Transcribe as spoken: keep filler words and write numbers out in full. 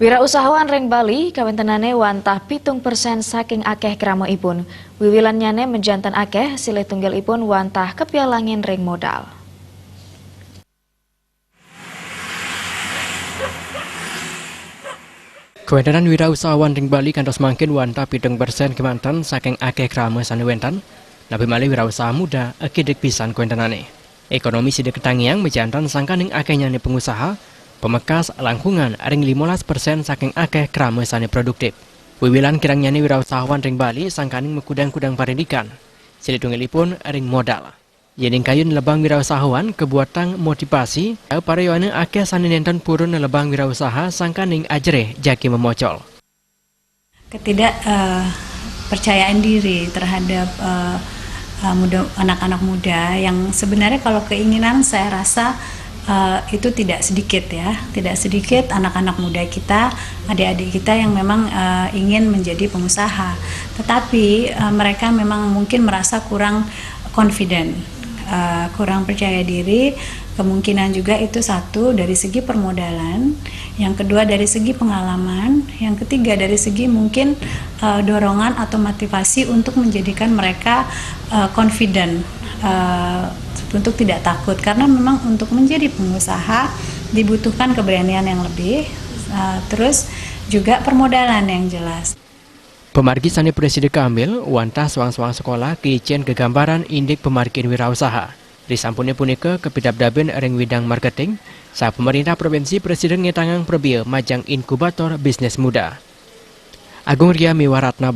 Wirausahawan ring Bali kawéntenané wantah pitung persen saking akéh kramaipun. Wiwilanyané majanten akéh, silih tunggalipun wantah kapialangin ring modal. Kawéntenan wirausahawan ring Bali kantos mangkin wantah pitung persen kémanten saking akéh krama sané wénten, napi malih wirausaha muda akidik pisan kawéntenané. Ékonomi sida katangiang majanten sangkaning akéhnyané pangusaha, pamekas langkungan ring limolas persen saking akéh krama sané produktif. Wiwilan kirangnyané wirausahawan ring Bali sangkaning makudang-kudang parindikan, silih tunggalipun ring modal. Yéning kayun lebang wirausahawan kabuatang motivasi, para yowana akéh sané nénten purun lebang wirausaha sangkaning ajerih jagi mamocol. Ketidak, eh, percayaan diri terhadap, eh, eh, muda, anak-anak muda yang sebenarnya kalau keinginan saya rasa, eh, itu tidak sedikit ya, tidak sedikit anak-anak muda kita, adik-adik kita yang memang, eh, ingin menjadi pengusaha. Tetapi, eh, mereka memang mungkin merasa kurang confident, eh, kurang percaya diri. Kemungkinan juga itu satu dari segi permodalan, yang kedua dari segi pengalaman, yang ketiga dari segi mungkin, eh, dorongan atau motivasi untuk menjadikan mereka, eh, confident, eh, untuk tidak takut. Karena memang untuk menjadi pengusaha dibutuhkan keberanian yang lebih, eh, terus juga permodalan yang jelas. Pamargi sané prasida kaambil, wantah soang-soang sekolah kaicén gegambaran indik pamargin wirausaha. Risampuné punika kapidabdabin ring widang marketing, saha pamaréntah provinsi prasida ngétangang prabéa majeng inkubator bisnis muda. Agung Ria miwah Ratna